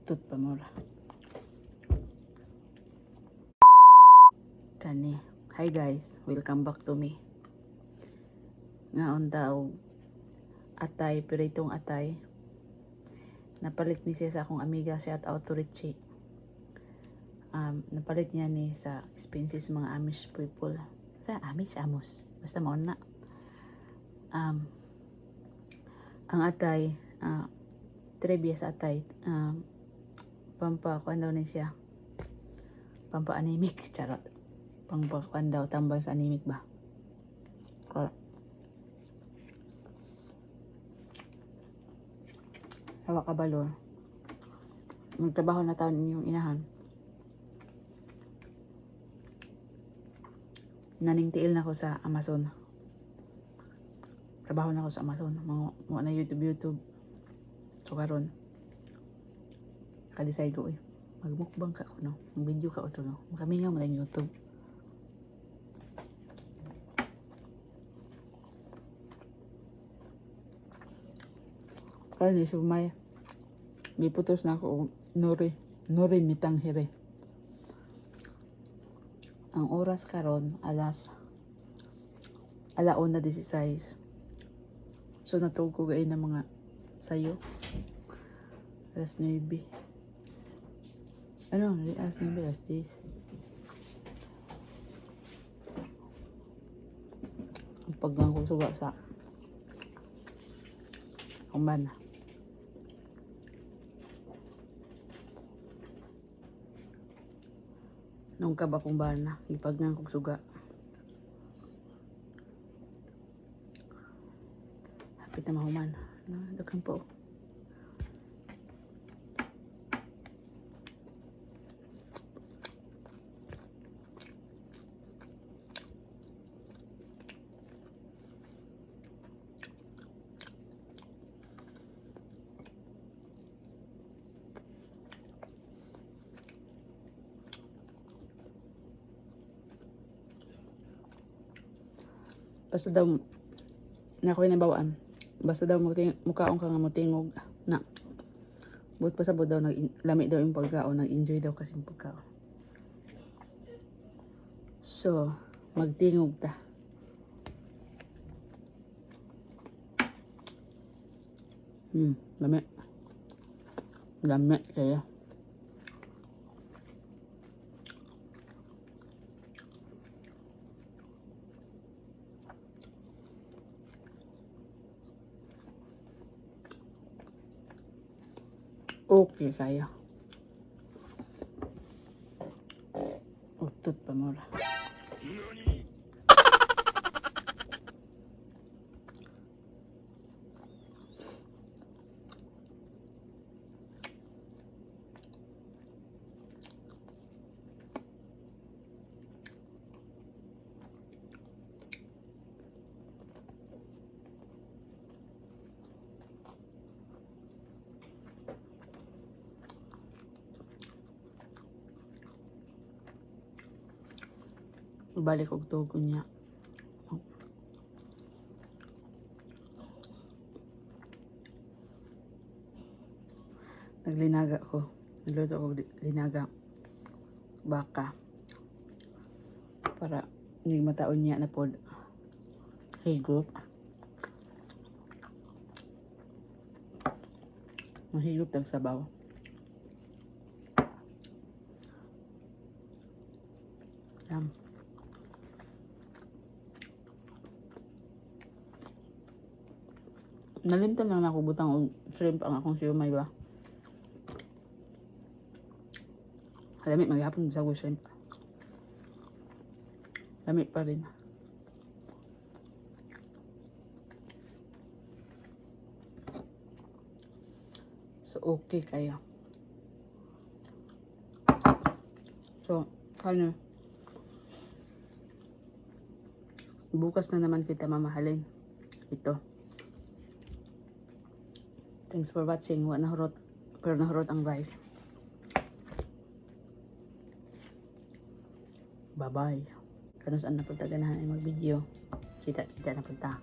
Utot pa mura. Kani. Hi guys, welcome back to me. Ngaon daw atay, piritong atay. Napalit ni siya sa akong amiga, shout out to Richie. Napalit niya ni sa expenses mga Amish people. Sa Amish, Amos. Basta maon na. Ang atay, trivia sa atay, pampa, kuan daw ni siya. Pampa anemic, charot. Pampa kuan daw, tambang sa anemic ba? Kaya, hawa ka balor. Magtrabaho na taon inyong inahan. Naningtiil na ko sa Amazon. Trabaho na ako sa Amazon. Mga, mga na YouTube, YouTube. So karon ka-decide ko eh. Magmukbang ka ko no. Mag-video ka to no. Makamingaw mo lang YouTube. Kaya ni sumay. May putos na ako og nori. Nori mitang hire. Ang oras karon alas 1:16. So natug ko gay ng mga sayo. Alas 9. Ano? Alas 9, alas 10. Ang paggang ko suga sa kuman. Nung kaba kong bana, ipaggang kong suga. Hapit na mahuman. No, daghan po. Basta daw, na ako'y nabawaan. Basta daw mukaon ka nga mutingog. Na. But pa sabot daw, nag lami daw yung pagkaon. Nag-enjoy daw kasi yung pagkaon. So, magtingog ta. Lami. Lami kaya. Okay kaya. Utot pa mura. Balik og tugo niya. Naglinaga ko. Nagluto ko linaga baka. Para hindi mataon niya na pod. Higop. Mahigop tag sabaw. Yan. Nalimtan lang ako butang og shrimp ang akong siomay ba. Lami maghapon sa shrimp. Lami pa rin. So okay kayo. So, ano? Bukas na naman kita mamahalin. Ito. Thanks for watching. Wa nahurot. Pero nahurot ang rice. Bye-bye. Kano saan na punta ganahan ay mag-video. Kita-kita na punta.